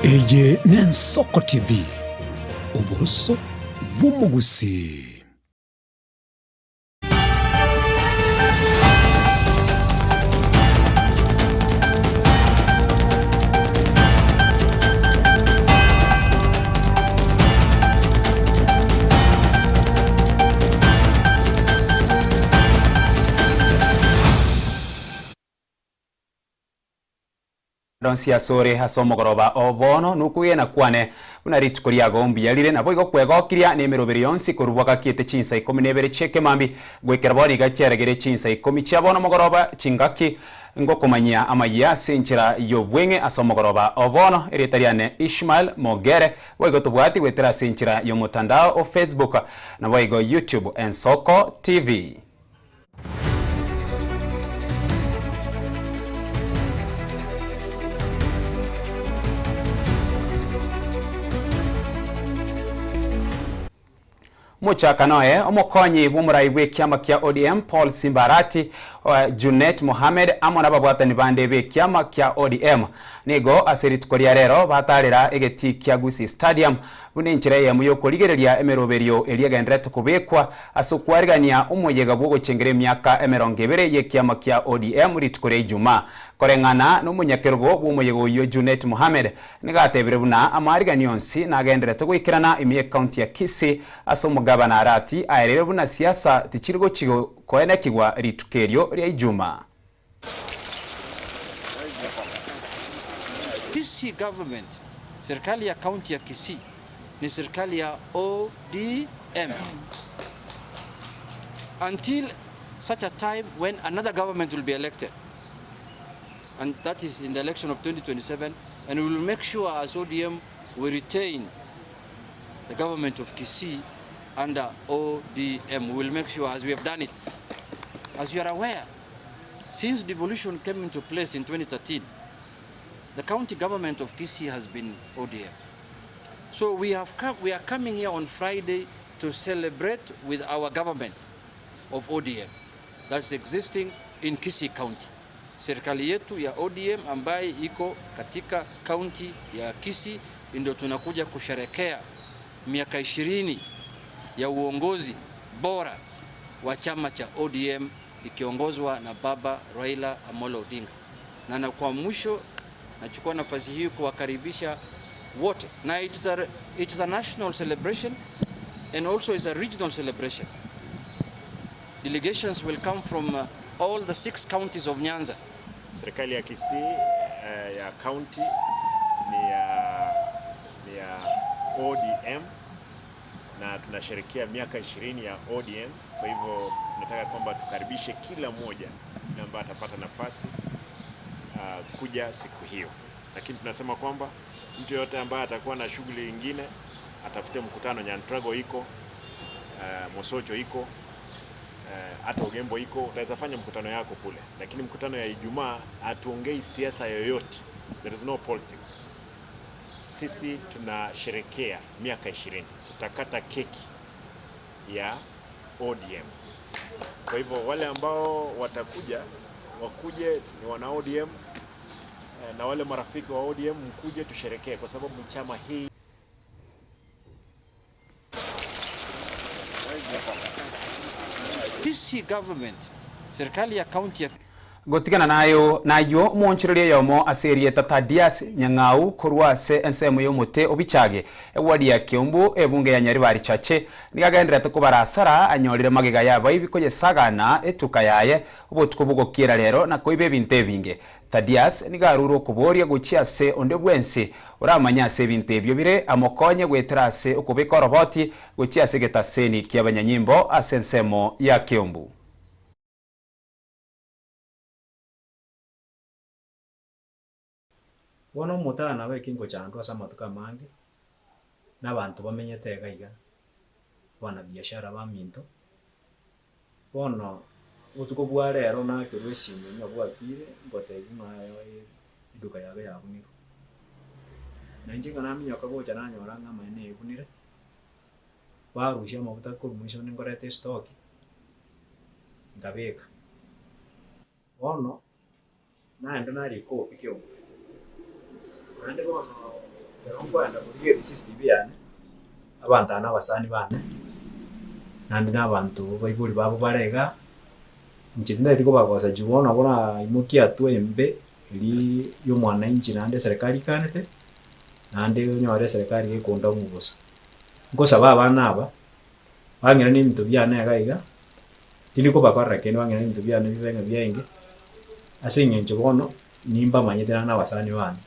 Eye n'Ensoko TV, oboroso bw'omogusii. Donsi asore ase omogoroba obono nukugena kwane buna rituko riago mbiyarire nabo igo kwegokiria na emeroberi yonsi korubwa gakiete chinsa 12 chieke mambi gwekera bono iga chiaregere chinsa 10 chia bono omogoroba chingaki ngokomanyia amaya ase enchera y'obweng'e ase omogoroba obono ereta riane Ishmael Mogere boigo tobwati gwetera ase enchera y'omotandao o Facebook nabo igo YouTube Ensoko TV. Muchaka noe omokonyi bw'omorai bw'ekiama kia ODM Paul Simbarati Junet Mohamed amo nababwatani bande b'ekiama kia ODM nigo ase rituko ria rero batarera egeti kia Gusii Stadium buna enchera eyemo y'okorigereria emeroberio eria egenderete kobekwa ase okwarigania omoyega bw'ogochengera emiaka emerongo ebere y'ekiama kia ODM rituko ria Ijumaa. Koreng'ana n'omonyakerogo bw'omoyega oyo Junet Mohamed nigatebire buna amarigani yonsi nagenderete goikerana ime ekaunti ya Kisii ase omogabana Arati aerere buna siasa tichiri gochigo koenekigwa rituko erio ria Ijumaa. Kisii government, serikali ya kaunti ya Kisii ni serikali ya ODM until such a time when another government will be elected, and that is in the election of 2027, and we will make sure as ODM we retain the government of Kisii under ODM. We will make sure, as we have done it. As you are aware, since devolution came into place in 2013, the county government of Kisii has been ODM. So we are coming here on Friday to celebrate with our government of ODM that's existing in Kisii County. Serikali yetu ya ODM ambaye iko katika county ya Kisii ndio tunakuja kusherekea miaka 20 ya uongozi bora wa chama cha ODM ikiongozwa na Baba Raila Amolo Odinga. Na kwa mwisho nachukua nafasi hii kuwakaribisha wote. Na it is a national celebration and also is a regional celebration. Delegations will come from all the 6 counties of Nyanza. Serikali ya Kisii ya county ni ya ODM na tunasherehekea miaka 20 ya ODM. Kwa hivyo tunataka kwamba tukaribishe kila mmoja ambaye atapata nafasi kuja siku hiyo. Lakini tunasema kwamba mtu yote ambaye atakuwa na shughuli nyingine atafute mkutano. Nyantrago iko, Mosocho iko, hata Ugembo iko, utaweza fanya mkutano yako kule. Lakini mkutano ya Ijumaa hatuongei siasa yoyote. There is no politics. Sisi tunasherehekea miaka 20. Tutakata keki ya ODM. Kwa hivyo wale ambao watakuja wakuje ni wana ODM, na wale marafiki wa ODM mkuje tusherekee, kwa sababu chama hii Kisii government, serikali ya county ya gotigana nayo nayo monchireria yomo aserie Tadias Nyang'au korwa ase ensemo yomote obichage ewadi ya Kiombo ebunge ya Nyaribari Chache nigagenderete kubarasara anyorire magega yabo ibikoyesagana etuka yaye obotuko bugokira rero na koibe ebinto ebinge. Tadias nigaruro kuboria gochia ase onde bwensi oramanya ase ebinto ebio bire amokonye gwetera ase okobeka oroboti gochia ase getaseni kia abanyanyimbo ase ensemo ya Kiombo. Bono omotana bwe chandwa ase amatuko amange n'abantu bamenyete iga iga bana biashara baminto bono obutuko bwa rero nakerwa esimu ng'a bwakire ngotebi ng'a eduka yabe yabunirwe na inche ng'a naminyoka gocha nanyora ng'a amaene ebunire barusia amabuta korwa mwisho ningoreta estoki nkabeka bono naende narika obopi kiombe. Naende bono Kwenda kurigia CCTV yane abantu ana abasani bane nandi n'abantu baiburi babo barega nchinde tiko bagosa jubona bona imukia tu embe ri yo mwananchi nande serikali kanete nande nyore serikali ikonda mubusa ngosaba abana aba bangira ni bintu byane agaiga tiniko bakorra kene bangira ni bintu byane bibenga byenge ase ngencho bono nimba manyetera n'abasani bane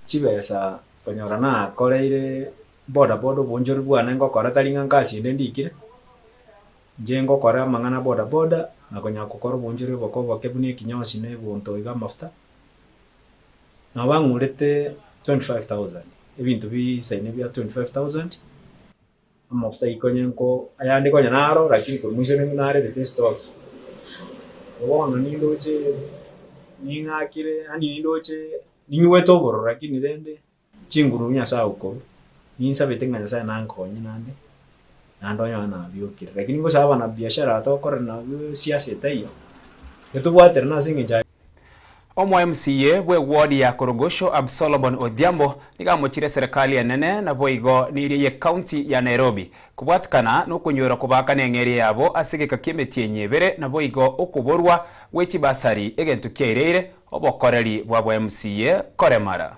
chibesa konyora na koreire boda boda bonjori bwana ngokora tari ngasi ende ndikire nje ngokora mangana boda boda na konya kokora bonjori boko bakebuni kinyosi ne bonto iga mafuta na bangurete 25,000 ebintu bisaine bya 25,000 amafuta ikonyenko ayandi konya naro lakini ko mwisho ni nare de stock obona nindoche ningakire ani nindoche ninyweto boro lakini rende chinguru nyasaye uko ninsabete nga nyasaye nankonye nande nandonyo na byokire lakini ngosaba na biashara atokora na siasa tayo yetubwatera nasinge. Omo MCA bwe ward ya Korogosho Absolomon Odhiambo nigamochire serikali ya nene na boigo niriye county ya Nairobi kubwatikana nokunyura kubaka nengeri yabo asigeka kimetie nyebere na boigo okuborwa wechibasari egentu kiereire obokoreri bwa MCA koremara.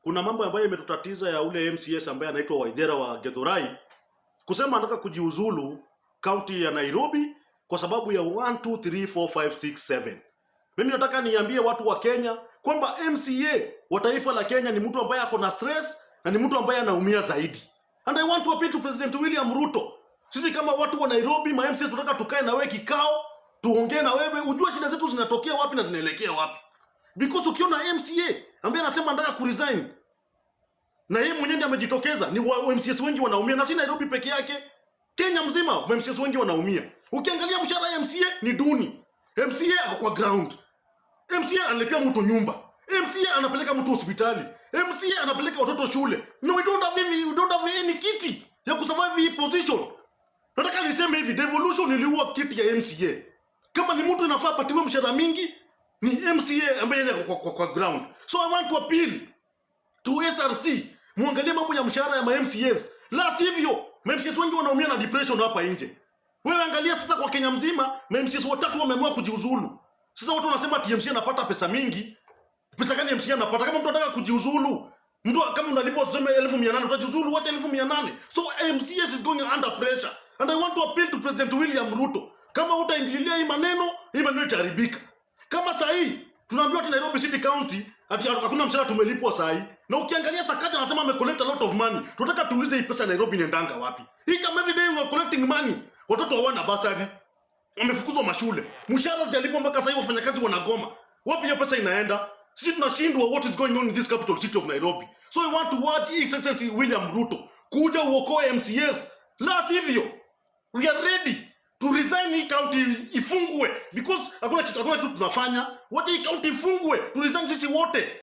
Kuna mambo ambayo imetutatiza ya ule MCS ambaye anaitwa Waithera wa Githurai kusema anataka kujiuzulu county ya Nairobi kwa sababu ya 1 2 3 4 5 6 7. Mimi nataka niambie watu wa Kenya kwamba MCA wa taifa la Kenya ni mtu ambaye ako na stress na ni mtu ambaye anaumia zaidi. And I want to appeal to President William Ruto. Sisi kama watu wa Nairobi, ma MCA tunataka tukae na wewe kikao, tuongee na wewe, ujue shida zetu zinatokea wapi na zinaelekea wapi. Because ukiona MCA ambaye anasema anataka kuresign na yeye mwenyewe ndiye amejitokeza, ni wa MCAs wengi wanaumia, na si Nairobi peke yake, Kenya mzima MCAs wengi wanaumia. Ukiangalia mshahara ya MCA ni duni. MCA ako kwa ground. MCA analipia mtu nyumba. MCA anapeleka mtu hospitali. MCA anapeleka watoto shule. No, we don't have any kiti ya kusurvive hii position. Nataka niseme hivi, devolution iliua kiti ya MCA. Kama ni mtu inafaa patiwe mshahara mingi ni MCA ambaye yeye kwa ground. So I want to appeal to SRC, muangalie mambo ya mshahara ya ma MCAs. La sivyo, ma MCAs wengi wanaumia na depression hapa nje. Wewe angalia sasa kwa Kenya mzima, ma MCAs watatu wameamua kujiuzulu. Sasa watu wanasema TMC anapata pesa mingi. Pesa gani MCA anapata? Kama mtu anataka kujiuzulu, mtu kama unalipwa tuseme 1800 utajiuzulu wote 1800. So MCAs is going under pressure. And I want to appeal to President William Ruto. Kama utaingilia hii maneno itaharibika. Kama saa hii tunaambiwa ati Nairobi City County ati hakuna mshahara tumelipwa saa hii. Na ukiangalia Sakaja anasema amecollect a lot of money. Tunataka tuulize hii pesa Nairobi inaendanga wapi? Hii kama every day we are collecting money. Watoto hawana basari. Wamefukuzwa mashule. Mshahara hazijalipwa mpaka sasa hivi wafanyakazi wanagoma. Wapi hiyo pesa inaenda? Sisi tunashindwa what is going on in this capital city of Nairobi. So we want to watch His Excellency William Ruto kuja uokoe MCAs. La sivyo, we are ready to resign hii county ifungwe because hakuna kitu tunafanya. Wote hii county ifungwe, to resign sisi wote.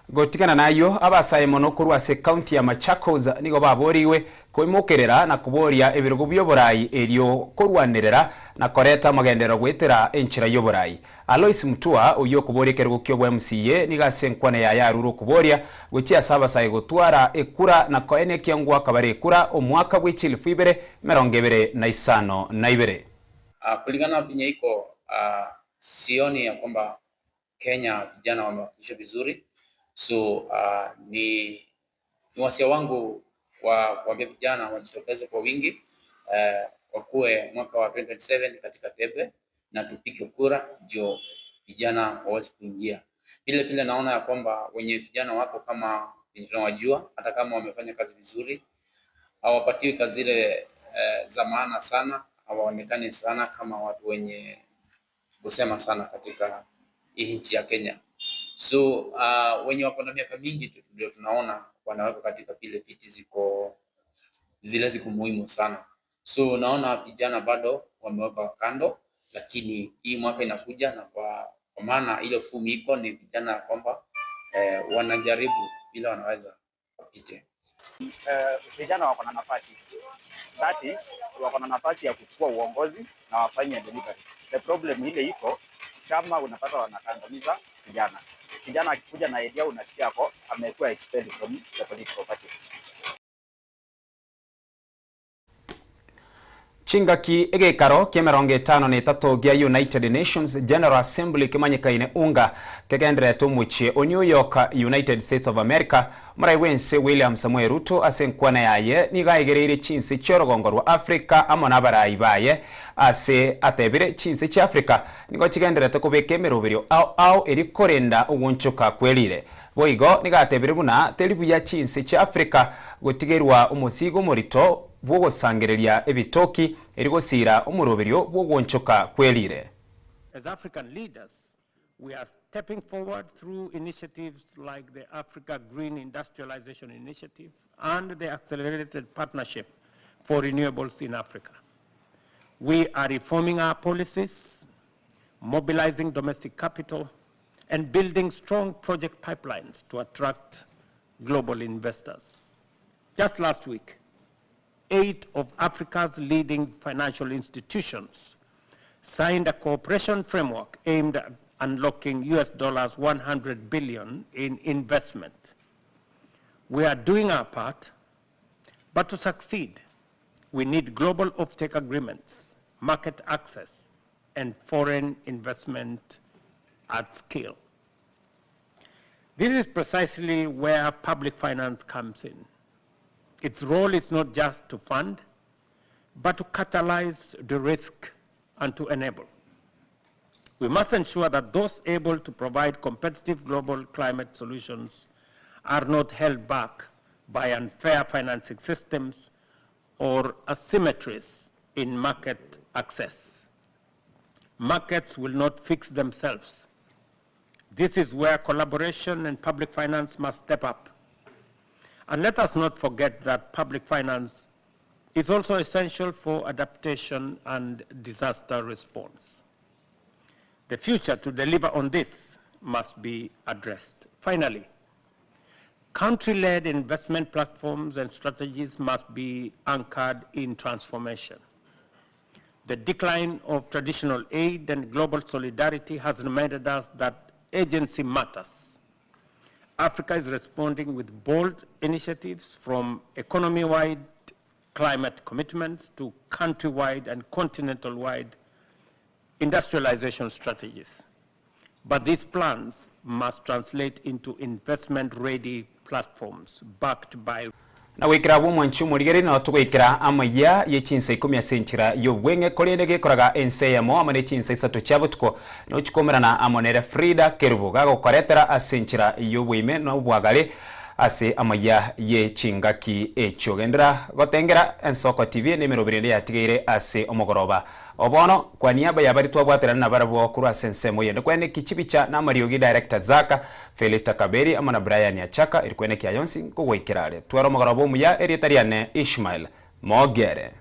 Gotikana nayo abasaye mono ase county ya Machakos nigo baboriwe koimokerera na kuboria ebirugo byoborai erio korwanerera na koreta magendero gwetera enchira yoborai. Alois Mutua uyo kuboria kerugo kyo MCA nigase nkwane ya yaruru kuboria gwichia saba gotwara ekura na koene kiangwa kabare ekura omwaka gw'echilifu ibere mirongo ibere na isano na ibere. Kulingana na vinye iko sioni ya kwamba Kenya vijana wamewakilishwa vizuri. So ni wasia wangu wa kuambia vijana wajitokeze kwa wingi, wakuwe mwaka wa 2027 katika debe na tupige kura ndio vijana waweze kuingia. Vile vile naona ya kwamba wenye vijana wako kama tunawajua, hata kama wamefanya kazi vizuri hawapatiwi kazi zile za maana sana, hawaonekani sana kama watu wenye kusema sana katika hii nchi ya Kenya. So wenye wako na miaka mingi ndio tunaona wanawekwa katika vile viti ziko zile ziko muhimu sana. So naona vijana bado wamewekwa kando, lakini hii mwaka inakuja na kwa maana ile fomu iko ni vijana kwamba wanajaribu bila wanaweza wapite. Vijana wako na nafasi. That is, wako na nafasi ya kuchukua uongozi na wafanye delivery. The problem ile iko chama unapata wanakandamiza vijana. Kijana akikuja na idea unasikia ako amekuwa expelled from the political party. Chingaki egekaro kia 53 gia United Nations General Assembly kimanyikaine unga kegenderete omuchie o New York, United States of America. Murai wense William Samoei Ruto ase enkwana yaye nigo aigereire chinse chia orogongo rwa Africa amo na abarai baye ase atebire chinse chia Africa nigo chigenderete kobeka emeroberio ao ao eri korenda ogonchoka kwerire. Boigo nigatebire buna teri buya chinse chia Africa gotigerwa omosigo omorito bwogosangereria ebitoki erigosira omuroberio bwogonchoka kwerire. As African leaders, we are stepping forward through initiatives like the Africa Green Industrialization Initiative and the Accelerated Partnership for Renewables in Africa. We are reforming our policies, mobilizing domestic capital, and building strong project pipelines to attract global investors. Just last week, 8 of Africa's leading financial institutions signed a cooperation framework aimed at unlocking US dollars 100 billion in investment. We are doing our part, but to succeed, we need global offtake agreements, market access, and foreign investment at scale. This is precisely where public finance comes in. Its role is not just to fund, but to catalyze the risk and to enable. We must ensure that those able to provide competitive global climate solutions are not held back by unfair financing systems or asymmetries in market access. Markets will not fix themselves. This is where collaboration and public finance must step up. And let us not forget that public finance is also essential for adaptation and disaster response. The future to deliver on this must be addressed. Finally, country-led investment platforms and strategies must be anchored in transformation. The decline of traditional aid and global solidarity has reminded us that agency matters. Africa is responding with bold initiatives, from economy-wide climate commitments to country-wide and continental-wide industrialization strategies. But these plans must translate into investment-ready platforms backed by na wikira bumwanchi umurigeri no tugwikira amaya yechinsa 10 asenchira yobwenge korende gekoraga ense yamo amane chinsa 3 cha butuko no chikomerana amonere Frida Kerubo gagokoretera asenchira yobwime no bwagale ase amaya yechingaki echo gendera gotengera Ensoko TV nemirobirende yatigeire ase omogoroba obono kwa niaba ya bari twabwaterana na barabo kurwa sensemo yende kwene kichibicha na Mariogi director Zaka Felista Kaberi amana Brian Achaka irikwene kya Yonsi kugwikirare twaro omogoroba omuya erietariane Ishmael Mogere.